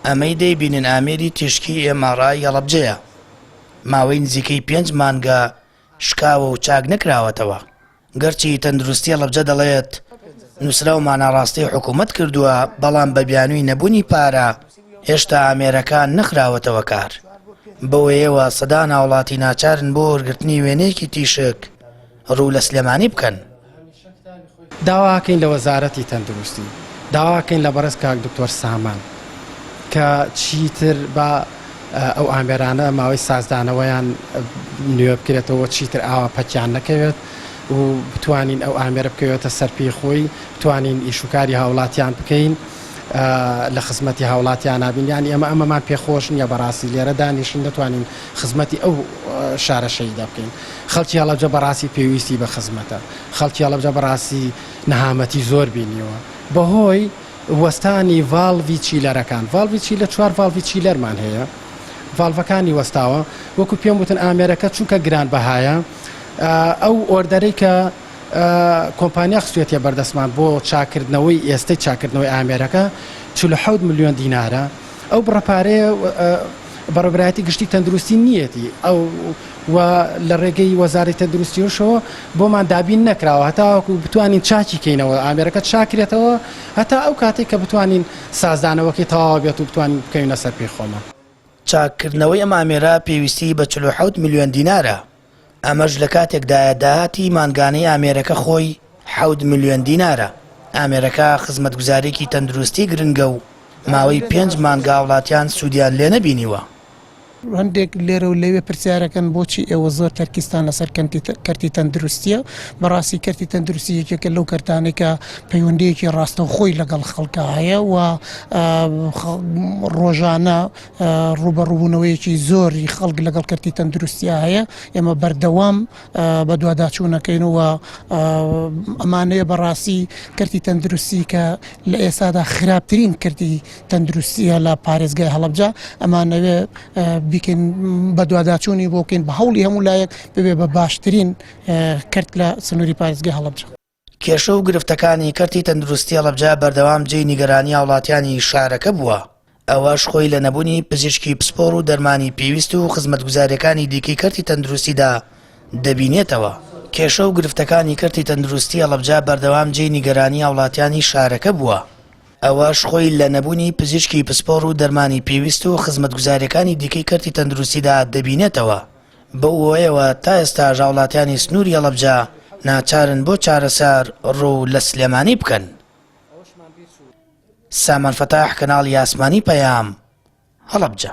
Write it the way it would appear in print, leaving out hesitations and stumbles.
ئەمەی دەیبینن ئامێری تیشکی MRI هەڵەبجەیە، ماوەی نزیکەی پێنج مانگە شکاوە و چاک نەکراوەتەوە. گەرچی تەندروستی هەڵەبجە دەڵێت، نووسراومان ئاڕاستەی حکوومەت کردووە، بەڵام بە بیانووی نەبوونی پارە هێشتا ئامێرەکان نەخراوەتەوە کار. بەوەیەوە سەدان هاوڵاتی ناچارن بۆ وەرگرتنی وێنەیەکی تیشک ڕوو لە سلێمانی بکەن. داواکەین لە وەزارەتی تەندروستی، داواکەین لە بەڕێز کاک دکتۆر سامان کە چیتر با ئەو ئامێرانە ماوەی سازدانەوەیان نوێ بکرێتەوە، چیتر ئاوا پەکیان نەکەوێت و بتوانین ئەو ئامێرە بکەوێتە سەر پێی خۆی، بتوانین ئیش و کاری هاوڵاتیان بکەین. لە خزمەتی هاوڵاتیانا بین یانی ئێمە ئەمەمان پێ خۆش نییە بەڕاستی لێرە دانیشین نەتوانین خزمەتی ئەو شارە شەهیدە بکەین خەڵکی هەڵەبجە بەڕاستی پێویستی بە خزمەتە خەڵکی هەڵەبجە بەڕاستی نەهامەتی زۆر بینیوە بەهۆی وەستانی ڤاڵڤی چیلەرەکان ڤاڵڤی چیلە چوار ڤاڵڤی چیلەرمان هەیە ڤاڵڤەکانی وەستاوە وەکو پێم وتن ئامێرەکە چونکە گران بەهایە ئەو ئۆردەرەی کە کۆمپانیا خستویەتیە بەردەستمان بۆ چاککردنەوەی ئێستەی چاککردنەوەی ئامێرەکە 47 ملیۆن دینارە، ئەو بڕە پارەیە بەڕێوەبەرایەتی گشتی تەندروستی نییەتی ئەو و لە ڕێگەی وەزارەی تەندروستیشەوە بۆمان دابین نەکراوە هەتاوەکو بتوانین چاکی کەینەوە ئامێرەکە چاکرێتەوە هەتا ئەو کاتێک کە بتوانین سازدانەوەکەی تەواو بێت و بتوانین بکەوینە سەر پێی خۆمان. چاککردنەوەی ئەم ئامێرە پێویستی بە 47 ملیۆن دینارە. ئەمەش لە کاتێکدایە داهاتی مانگانەی ئامێرەکە خۆی حەوت ملیۆن دینارە، ئامێرەکە خزمەتگوزارییەکی تەندروستی گرنگە و ماوەی پێنج مانگە هاوڵاتیان سوودیان لێنەبینیوە. هەندێک لێرە و لەوێ پرسیارەکەن بۆچی ئێوە زۆر تەرکیزتان لەسەر کەرتی تەندروستییە؟ بەڕاستی کەرتی تەندروستی یەکێکە لەو کەرتانەی کە پەیوەندییەکی ڕاستەوخۆی لەگەڵ خەڵکا هەیە و ڕۆژانە ڕووبەڕووبوونەوەیەکی زۆری خەڵک لەگەڵ کەرتی تەندروستیا هەیە، ئێمە بەردەوام بەدواداچوونەکەین و ئەمانەیە بەڕاستی کەرتی تەندروستی کە لە ئێستادا خراپترین کەرتی تەندروستیە لە پارێزگای هەڵەبجە ئەمانەوێ بیکەین بەدواداچوونی بۆ بکەین بە هەوڵی هەموو لایەک ببێ بە باشترین کەرت لە سنووری پارێزگای هەڵەبجە. کێشە و گرفتەکانی کەرتی تەندروستی هەڵەبجە بەردەوام جێی نیگەرانی هاوڵاتیانی شارەکە بووە، ئەوەش خۆی لە نەبوونی پزیشکی پسپۆڕ و دەرمانی پێویست و خزمەتگوزارییەکانی دیکەی کەرتی تەندروستیدا دەبینێتەوە. کێشە و گرفتەکانی کەرتی تەندروستی هەڵەبجە بەردەوام جێی نیگەرانی هاوڵاتیانی شارەکە بووە، ئەوەش خۆی لە نەبوونی پزیشکی پسپۆڕ و دەرمانی پێویست و خزمەتگوزارییەکانی دیکەی کەرتی تەندروستیدا دەبینێتەوە. بەو هۆیەوە تا ئێستاش هاوڵاتیانی سنووری هەڵەبجە ناچارن بۆ چارەسەر ڕوو لە سلێمانی بکەن. سامان فەتاح، کەناڵی ئاسمانی پەیام، هەڵەبجە.